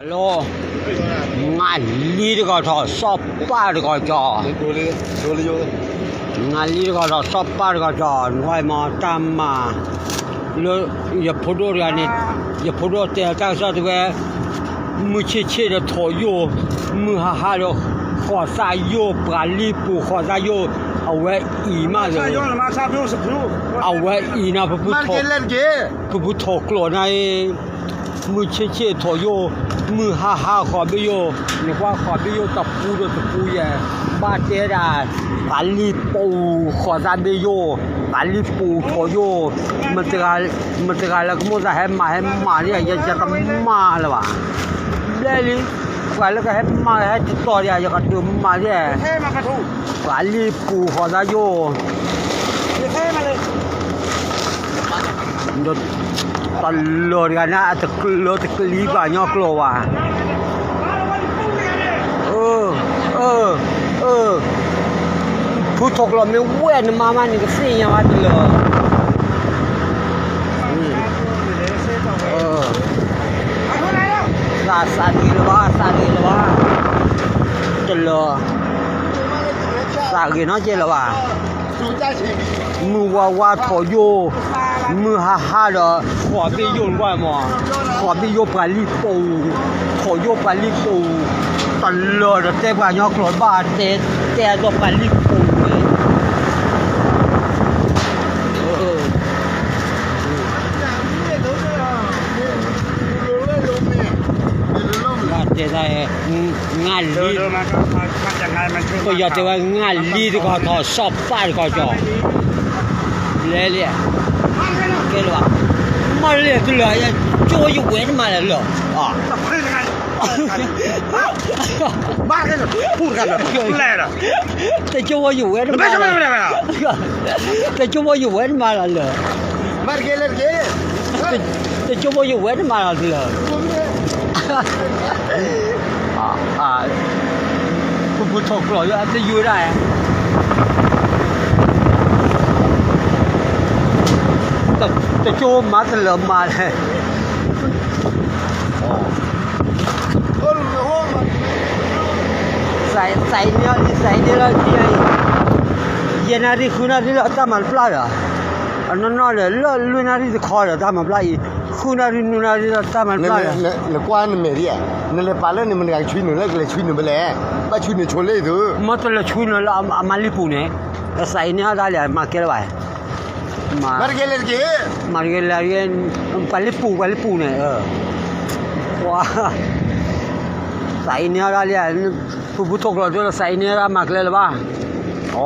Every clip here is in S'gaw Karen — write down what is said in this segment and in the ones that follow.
လီၤ, ငါလံတကီၢ်ထီၣ် စီၤပၢ်တကီၢ်ကၠီ, ငါလံတကီၢ်ထီၣ် စီၤပၢ်တကီၢ်ကၠီ, နကွၢ်မ့ၢ်တၢ်မၤ လၢယဖိဒိၣ်တဂၤန့ၣ်, ယဖိဒိၣ်တဲအတၢ်ကစီၣ်တဲဝဲ, မုၢ်ဆ့ၣ်ဆ့ၣ်ဒီးထိးယိၣ်, မုၢ်ဟါဟါဒီးဃိးသးယိၣ်, ပှၤလံၣ်ပူၤဃိးသးယိၣ်, အဝဲအံၤမးလၢ အဝဲအံၤန့ၣ် ပဖုထီၣ်ကျိးန့ၣ်, မုၢ်ဆ့ၣ်ဆ့ၣ်ထိးယိၣ်, မုၢ်ဆ့ၣ်ဆ့ၣ်ထိးယိၣ်, မုၢ်ဟါဟါဃိးဘ့ၣ်ယိၣ်, နကွၢ်ဃိးဘ့ၣ်ယိၣ်တပူဒီးတပူယဲၢ်, ဘၣ်တဲဒၣ်, ပှၤလံၣ်ပူၤဃိးသးဘ့ၣ်ယိၣ်, ပှၤလံၣ်ပူၤထိးယိၣ်, မတဂၤလၢကမိၣ်သးဟဲမၤဟဲမၤဒ်ယဲၢ် ယတမၤလၢၤဘၣ်, ဘျဲၣ်လံ, ပှၤလၢကဟဲမၤဟဲတတီၤဒ်ယဲၢ် ယကဒုးမၤဒ်ယဲၢ် ပှၤလံၣ်ပူၤဃိးသးယိၣ်, ဒီးတလၢာ်တဂၤန့ၣ် အတကျၢၤတကျံဘၣ်ညီကျိာ်ဘၣ်, ဖုထီၣ်ကျိးမ့ၢ်ဝဲနမါမး နကသ့ၣ်ညါဘၣ်တလၢာ်, သးသးဂ့ၤလၢၤဘၣ် သးဂ့ၤလၢၤဘၣ်, တလၢာ်, သးဂ့ၤနီတကဲလၢၤဘၣ်, မုၢ်ဝါဝါထိးယိၣ်, မုၢ်ဟါဟါဒီး ဃိးဘ့ၣ်ယိၣ်နကွၢ်မး, ဃိးဘ့ၣ်ယိၣ်ပှၤလံၣ်ပူၤ, ထိးယိၣ်ပှၤလံၣ်ပူၤ, တလၢာ်ဒီးတဲပှၤညီကျိာ်ဘၣ် တဲ တဲအဒိးပှၤလံၣ်ပူၤန့ၣ် ဘၣ်တဲတၢ်, ငါလံ, ပယီၤတဲဝဲ ငါလံတကီၢ်ထီၣ် စီၤပၢ်တကီၢ်ကၠီ, လဲၤလံ, ကဲလၢၤဘၣ်, မၤလၢတလၢာ်, ကၠိဝဲယဝဲတမၤလၢၤလၢာ်, တကၠိဝဲယဝဲတမၤလၢၤလၢာ်, တကၠိဝဲယဝဲတမၤလၢၤလၢာ်, တကၠိဝဲယဝဲတမၤလၢၤလၢာ်, ပပူၤထီၣ်ကျိး အတယုၢ်ဒၣ်, တကၠိမၤတလၢာ်မၤလဲၣ်, သးအံၤန့ၢ်လံ သးအံၤန့ၢ်လၢခံအံၤ, ယဲၢ်နၣ်ရံၣ်ဃုနၣ်ရံၣ်လၢအတၢ်မၤတပျၢ်ဒီး, အနီၢ်နီၢ်ဒီး လၢလွံၢ်နၣ်ရံၣ်တခီဒီးတၢ်မၤပျၢ်အံၤ, ဃုနၣ်ရံၣ်နွံနၣ်ရံၣ်လၢတၢ်မၤတပျၢ်ဒီး, နကွၢ်နမဲာ်ဒ်ဧါ, နလဲၤပာ်လၢန့ၣ် မတၤဂၤကဆွံနုာ်လၢကလဲၤဆွံနုာ်ဖဲလဲၣ်, ဘၣ်ဆွံနုာ်ဆိလၢအံၤသု, မ့ၢ်တလဲၤဆွံနုာ်လၢအမါလံၣ်ပူၤန့ၣ်, သးအံၤန့ၢ်အီၤဒၣ်လံ မၤကဲလၢၤဘၣ်, မၤတကဲလၢၤတက့ၢ်, မၤတကဲလၢၤ, ပှၤလံၣ်ပူၤ ပှၤလံၣ်ပူၤန့ၣ်, သးအံၤန့ၢ်အီၤဒၣ်လံ, ပပူၤထီၣ်ကျိးဒီး သးအံၤန့ၢ်အီၤဒၣ်မၤကျဲလၢၤဘၣ်, အိ,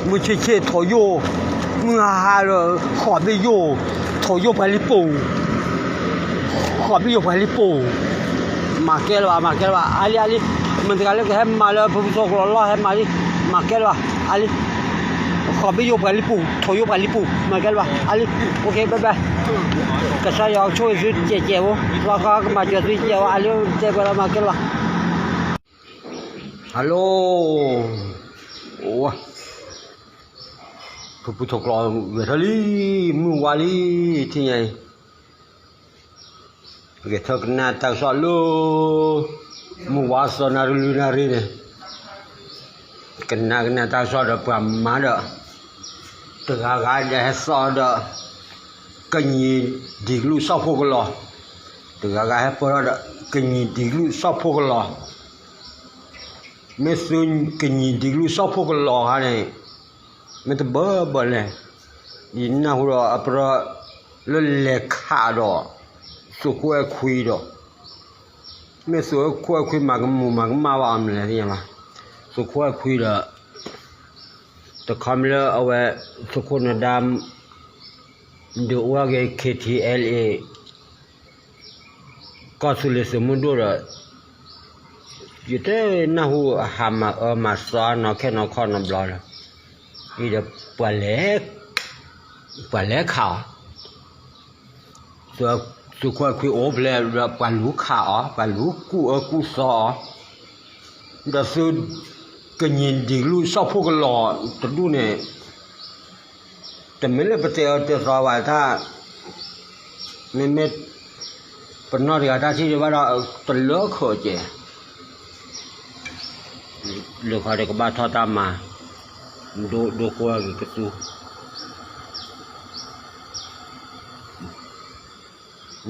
မုၢ်ဆ့ၣ်ဆ့ၣ်ထိးယိၣ်, မုၢ်ဟါဟါဒီး ဃိးဘ့ၣ်ယိၣ်, ထိးယိၣ်ပှၤလံၣ်ပူၤ, ဃိးဘ့ၣ်ယိၣ်ပှၤလံၣ်ပူၤ, မၤကဲလၢၤဘၣ် မၤကဲလၢၤဘၣ်, အါလံ အါလံ, မတၤတဂၤလၢကဟဲမၤလၢပပူၤထီၣ်ကျိးလီၤ ဟဲမၤလံ, မၤကဲလၢၤဘၣ် အါလံ, ဃိးဘ့ၣ်ယိၣ်ပှၤလံၣ်ပူၤ ထိးယိၣ်ပှၤလံၣ်ပူၤ မၤကဲလၢၤဘၣ် အါလံ, အိၣ်ခ့ bye bye, ကစၢ်ယွၤကဆိၣ်ဂ့ၤသုစဲးစဲးဖိ, လီၤကီကမၤစၢၤသုစဲးဝဲ အါလံ တဲပှဲၤလီၤ မၤကဲလၢၤဘၣ်, hello, ပပူၤထီၣ်ကျိးဂဲၤထီၣ်လံ, မုၢ်ဝါလံ, ထံၣ်ညါအံၤ ဂဲၤထီၣ်ကနၣ်တၢ်ကစီၣ်လၢ မုၢ်ဝါသီနၣ်ရံၣ်လွံၢ်နၣ်ရံၣ်န့ၣ်, ကနၣ်ကနၣ်တၢ်ကစီၣ်ဒီးပှၤမၤဒီး, တဂၤဂၤဒီးဟဲသီဒီး ကညီဒီကလုာ်စၢဖှိၣ်ကလီၤ, တဂၤဂၤဟဲပၢၢ်ထီၣ်ဒီး ကညီဒီကလုာ်စၢဖှိၣ်ကလီၤ, မ့ၢ်သုကညီဒီကလုာ်စၢဖှိၣ်ကလီၤခါန့ၣ် မ့ၢ်တဘၢဘၢလဲၣ်, ယနၢ်ဟူဒီးအပရၢလၢလဲၤခးဒီး သုးခိၣ်အဲၣ်ခွံဒီး, မ့ၢ်သုးခိၣ်အဲၣ်ခွံမၤကမူၣ်မၤကမၣ်ဘၣ်အီၤမနုၤလဲၣ်သ့ၣ်ညါဘၣ်, သုးခိၣ်အဲၣ်ခွံဒီး တခီမ့ၢ်လၢအဝဲ သုးခိၣ်နဒါ ဒုးအိၣ်ထီၣ်က့ၤ KTLA ကီၢ်သူလ့ၤသုးမုၢ်ဒိၣ်ဒီး ယတနၢ်ဟူအဟးမၤအၢမၤသီနီၢ်ခဲနီၢ်ခီနီတဘျီလၢၤ, အံၤဒီး ပှၤလဲၤခးအီၤ, သုးခိၣ်အဲၣ်ခွံအိၣ်ဖျဲၣ်ဒီး ပှၤလူၤခးအီၤ ပှၤလူၤကူၣ်အၢကူၣ်သီအီၤ, ဒီးသု ကညီဒီကလုာ်စၢဖှိၣ်ကလီၤတဒူၣ်န့ၣ် တမ့ၢ်လၢပတဲအၢတဲသီဘၣ်တၢ်, မ့မ့ၢ် ပနီၢ်တဂၤတၢ်ထံၣ်ဒံးဘၣ်ဒီး တလၢခၢးကဲး, လၢခီဒီးကဘၣ်ထီၣ်တၢ်မၤ, ဒိဒိဃိဂ့ၤကသူ,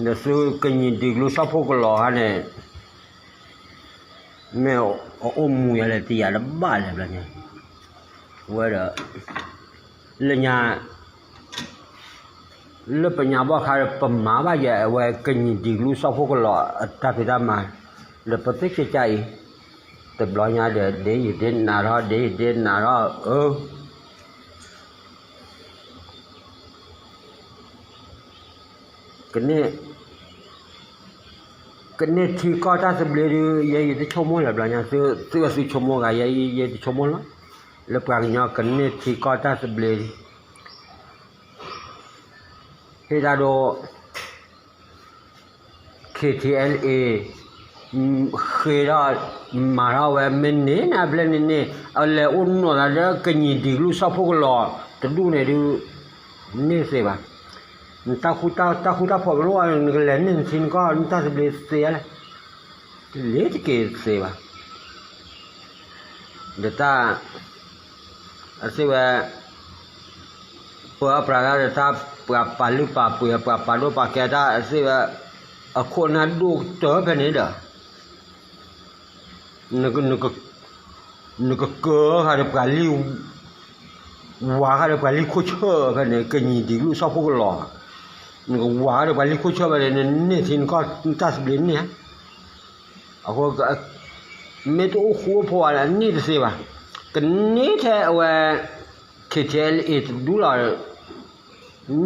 နသုကညီၤဒံးကလုၢ်စီၣ်ဖိကလီၤခါန့ၣ်, မ့ၢ်အအိၣ်မူယၤလဲၣ်တယၤတဘၣ်လဲၣ်ဘျီညါ, ဝဲဒီး, လၢညါ လၢပညါဘီၣ်ခါဒီး ပမၤဘၣ်ယဲအဝဲကညီၤဒံးကလုၢ်စီၣ်ဖိကလီၤအတၢ်ဖံးတၢ်မၤ, ဒီးပသ့ၣ်ကကၢ်အံၤ, တဘျီညါဒီး ဒ်ယဒ့နးထီၣ် ဒ်ယဒ့နးထီၣ်, အၢ ကန့ၢ်, ကန့ၢ်ထံကီၢ်တၢ်သဘျ့ဒုး ယဲယတဆိကမိၣ်လၢၤဘျီညါ, သုဝဲသုဆိကမိၣ်ဂ့ၤ ယဲယတဆိကမိၣ်လီၤ, လၢပှၤကညီကန့ၢ်ထံကီၢ်တၢ်သဘျ့ဒုး ဟ့ၣ်တၢ်ဒိ ခ့ထံအဲလ်အ့ ဃ့ထီၣ်, မၤထီၣ်ဝဲ မ့ၢ်န့ၢ်န့ၣ်အဘျဲၣ်န့ၣ်န့ၣ် အလဲၤအိၣ်နီၢ်သးလၢကညီၤဒံးကလုၢ်စီၣ်ဖိကလီၤတဒူၣ်န့ၣ်ဒုး, န့ၢ်သ့ဘၣ်, နတၢ်ဃူတၢ်ဖိးမ့ၢ်လိၣ် နကလဲၤန့ၢ်နထံနကီၢ် နတၢ်သဘျ့သ့လဲၣ်, တလ့ၤတက့ၤသ့ဘၣ် ဒီးတၢ်, အစ့ၢ်ဝဲ, ပၢအပြးတၢ်ဒီးတၢ်ပှၤပာ်လုၢ်ပာ်ပှ့ၤ ပှၤပာ်ဒိၣ်ပာ်ကဲတၢ်အစ့ၢ်ဝဲ, အခိၣ်အနၢ်ဒိၣ်ကတၢၢ်ဖဲန့ၣ်ဒီး, နကကၢဃာ်ဒီးပှၤလံၢ်, ဝၤဃာ်ဒီးပှၤလံၢ်ခိၣ်ဆၢၣ်ဖဲန့ၣ် ကညီၤဒံးကလုၢ်စီၣ်ဖိကလီၤ, နကဝၤဃာ်ဒီးပှၤလံၢ်ခိၣ်ဆၢၣ်ဖဲန့ၣ် နန့ၢ်ထံနကီၢ်နတၢ်သဘျ့န့ၣ်ဧါ အဃိ, မ့ၢ်တအိၣ်ဃူအိၣ်ဖိးဘၣ်န့ၣ် န့ၢ်တသ့ဘၣ်, ကန့ၢ်ထဲအဝဲ, ခ့ထံအဲလ်အ့တဒူၣ်လီၤ,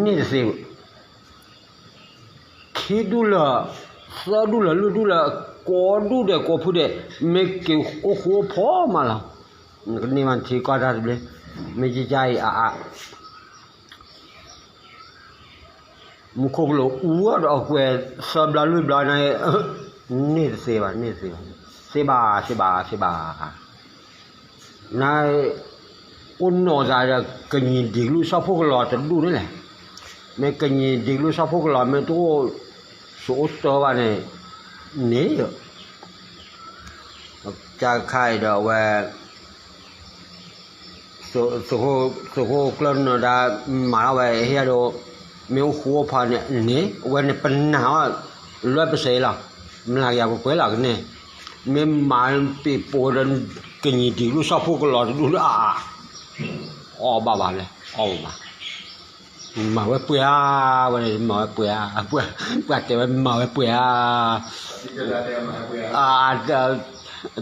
န့ၢ်တသ့ဘၣ်, ခံဒူၣ်လၢ, သၢဒူၣ်လၢ လွံၢ်ဒူၣ်လၢ, ကိးဒူၣ်ဒီးကိးဖုဒဲး, မ့ၢ်က့ၤအိၣ်ဃူအိၣ်ဖိးမးလီၤ, နကန့ၢ်ဘၣ်နထံကီၢ်တၢ်သဘျ့, မ့ၢ်ကကၢ်အံၤအါအါ မူခိၣ်ကလူးအူအီၣ်ဒီးအကွဲးသၢဘျီလွံၢ်ဘျီန့ၣ်, န့ၢ်တသ့ဘၣ် န့ၢ်တသ့ဘၣ်, သ့ဘၣ် သ့ဘၣ် သ့ဘၣ်, န, အိၣ်နီၢ်သးဒီးကညီၤဒံးကလုၢ်စီၣ်ဖိကလီၤတဒူၣ်န့ၣ်လဲၣ်, မ့ၢ်ကညီၤဒံးကလုၢ်စီၣ်ဖိကလီၤ မ့ၢ်တအိၣ်ဆိးအိၣ်တၢ်ဘၣ်န့ၣ်, န့ၣ်, ကခါအံၤဒီးအဝဲ သုးခိၣ်ကျၢၢ်နၢၤဒါ မၤထီၣ်ဝဲဟ့ၣ်ဒီး, မ့ၢ်အိၣ်ဃူအိၣ်ဖိးန့ၣ်န့ၣ် အဝဲန့ၣ်ပနာ်အီၤ, လွဲၢ်ပစဲးလီၤ, မလၤကယၤပှဲၤပှဲၤလီၤကန့ၢ်, မ့ၢ်မၤပ့းပိာ်ဒီး, ကညီၤဒံးကလုၢ်စီၣ်ဖိကလီၤတဒူၣ်လၢအါအါ, အီၣ်ဘၣ်ဘၣ်လဲၣ် အီၣ်ဘၣ်ဘၣ် မၤဝဲပှဲၤဧါ, ဝဲန့ၣ်မၤဝဲပှဲၤဧါ, ပှၤတဲဝဲမၤဝဲပှဲၤဧါ, အ, တံ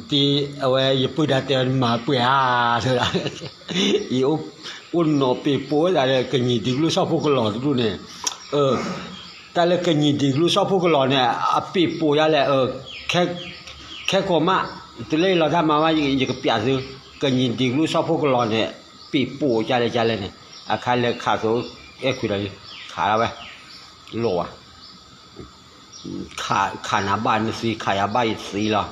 ၤ, အဝဲယပုၢ်ဒါတဲဝဲမၤဝဲပှဲၤဧါ, အိၣ်နီၢ်ပ့းပိာ်သးဒီးကညီၤဒံးကလုၢ်စီၣ်ဖိကလီၤတဒူၣ်န့ၣ်, တၢ်လၢကညီၤဒံးကလုၢ်စီၣ်ဖိကလီၤန့ၣ် အပ့းပိာ်ဒ်လဲၣ်, ခဲကိာ်မး, တုၤလၢယလီၤတၢ်မၤဘၣ် ယကပျးသု, ကညီၤဒံးကလုၢ်စီၣ်ဖိကလီၤန့ၣ်, ပ့းပိာ်ဒ်လဲၣ်ဒ်လဲၣ်န့ၣ်, အခါလၢခးသိး, အဲၣ်ခွံဒီး, ခးဒၣ်ဝဲ, လိၣ်ဘၣ် ခးနၤဘၣ်နသံ ခးယၤဘၣ်ယသံလီၤ,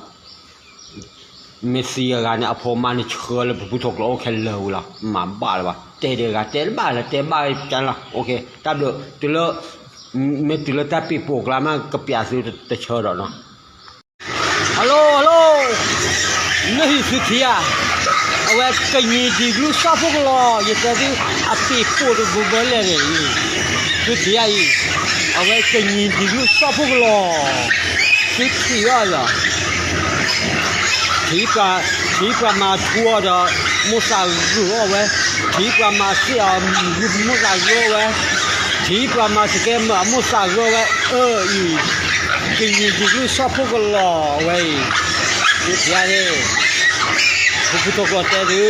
မ့ၢ်သံအဂၤန့ၣ် အဖိမါန့ၣ်ဆှၢလၢပဖုထီကျိအိၣ်ခဲလၢာ်ဝံၤလီၤ, မၤဘၣ်လၢၤဘၣ်, တဲဒံးဂၤတဲတဘၣ်လၢၤ တဲဘၣ်ကလီၤ, တၢ်ဘျုး, တုၤလၢ, မ့ၢ်တုၤလၢတၢ်ပ့းပိာ်ကျါမး ကပျးသုတဆၢဒီးနီၤ Hello hello, နဟံၣ်သုထံဧါ, အဝဲကညီၤဒံးကလုၢ်စီၣ်ဖိကလီၤ ယတဲသု, အပ့းပိာ်တဘိဘၢလဲၣ်န့ၣ်, သုထံဧါအံၤ, အဝဲကညီၤဒံးကလုၢ်စီၣ်ဖိကလီၤ, သုထံအီၤလီၤ ထံပှၤ, ထံပှၤမၤထူအီၤဒီး, မိၣ်သးဂုာ်အီၣ်ဝဲ, ထံပှၤမၤစ့ၣ်အီၤ, မိၣ်သးဂုာ်အီၣ်ဝဲ, ထံပှၤမၤစကဲမၤမိၣ်သးဂုာ်အီၣ်ဝဲ, အၢအံၤ, ကညီၤဒံးကလုၢ်စီၣ်ဖိကလီၤဝဲအံၤ, သုထံဧါန့ၣ်, ဖုဖုထီကျိတဲသု,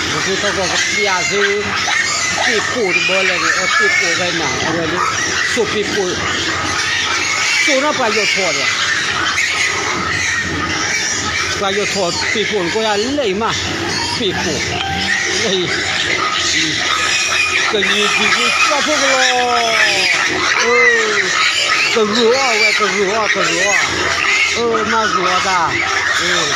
ဖုဖုထီကျိကပျးသု, ပ့းပိာ်တဘိလဲၣ်န့ၣ် အပ့းပိာ်ဝဲနၤ အဝဲလၢ, စိာ်ပ့းပိာ်, စိာ်နီၢ်ပှၤယိးထိးဒီး ပှၤယိးထိးပ့းပိာ်နကိးယၤလဲၣ်အံၤမး, ပ့းပိာ်, လဲၣ်အံၤ, ကညီၤဒံးကလုၢ်စီၣ်ဖိကလီၤ, ကဂုာ်အီၣ်ဝဲ ကဂုာ်အီၣ် ကဂုာ်အီၣ်, အၢ မၤဂုာ်အီၣ်တၢ်,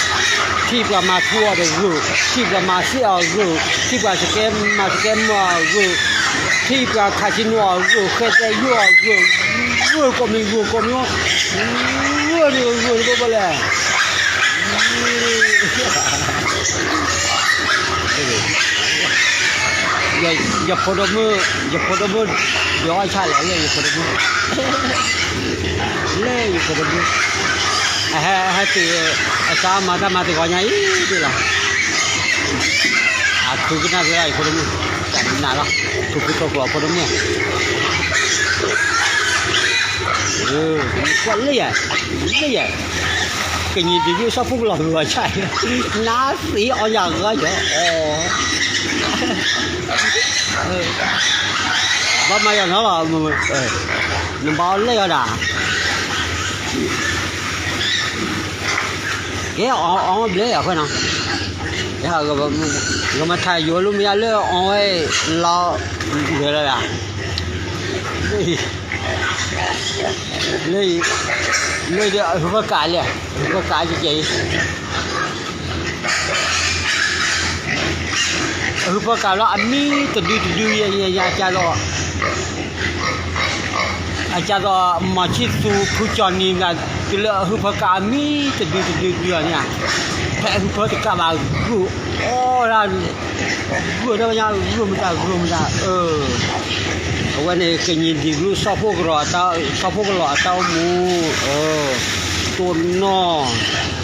ထံပှၤမၤထူအီၤဒီးဂုာ်, ထံပှၤမၤစ့ၣ်အီၤဂုာ်, ထံပှၤစကဲမၤစကဲမၤအီၤဂုာ်, ထံပှၤခးစံနူအီၤဂုာ်, ဃဲတဲယိၣ်အီၤဂုာ် ဂိၢ်ကိးမံၤ ဂိၢ်ကိးမံၤ, ဂိၢ်ဒံးဂိၢ်ဒံးဘၣ်ဘၣ်လဲၣ်, ယဖိဒိၣ်မုၣ်, ယဖိဒိၣ်မုၣ်, ဒုးအီၣ်ဆၣ်လဲၣ် လၢယဖိဒိၣ်မုၣ်, လၢယဖိဒိၣ်မုၣ်, အဟဲ, ဟဲတုၤ, အစးမၤတၢ်မၤတဂီၤညါအံၤဒ်လီၤ, အထူကနၣ်က့ၤလီၤ ယဖိဒိၣ်မုၣ်, တၢ်နးလီၤ, ထူဖုထီကျိးဖိဒိၣ်မုၣ် ကွၢ်လၢယၤ, လၢယၤ, ကညံၤဒံးဘျုး ဆီဖိကလီၤဂုၤအီၤဆၣ်, နါသံအီၣ်ယၤဂီၤယီၤ, ဘၣ်မၤယၤနီၤလီၤ, နဘၣ်အီၣ်လဲၣ်အီၤဒၣ်, ကဲအီၣ်အီၣ်ဘျဲၣ်အဃိနီၤ, ဂမထါယိၤလၢမယါလၢအီၣ်ဝဲလီၤ, ဂဲၤလီၤယၤ လၢ, လၢအဟုဖၢကးလဲၣ်, အဟုဖၢကးကဲကဲအံၤ, အဟုဖၢကးလီၤအမံတဒုတဒုယဲယဲယဲကၢ်လီၤ, အကၢ်သိး မီၤဆံၣ်သူဖုကၠီနံၤမး, တုၤလၢအဟုဖၢကးအမံတဒုတဒုတဒုန့ၣ်, ဖဲအဟုဖၢတကးဘၣ်ဂုာ်အီၣ်ဒၣ်, ဂုာ်ဒၣ်ညါ ဂုာ်မတၤ ဂုာ်မတၤ, အဝဲန့ၣ် ကညံၤဒံးဘျုး ဆီဖိကလီၤအတၢ်အိၣ်မူ, တိၢ်နီၢ်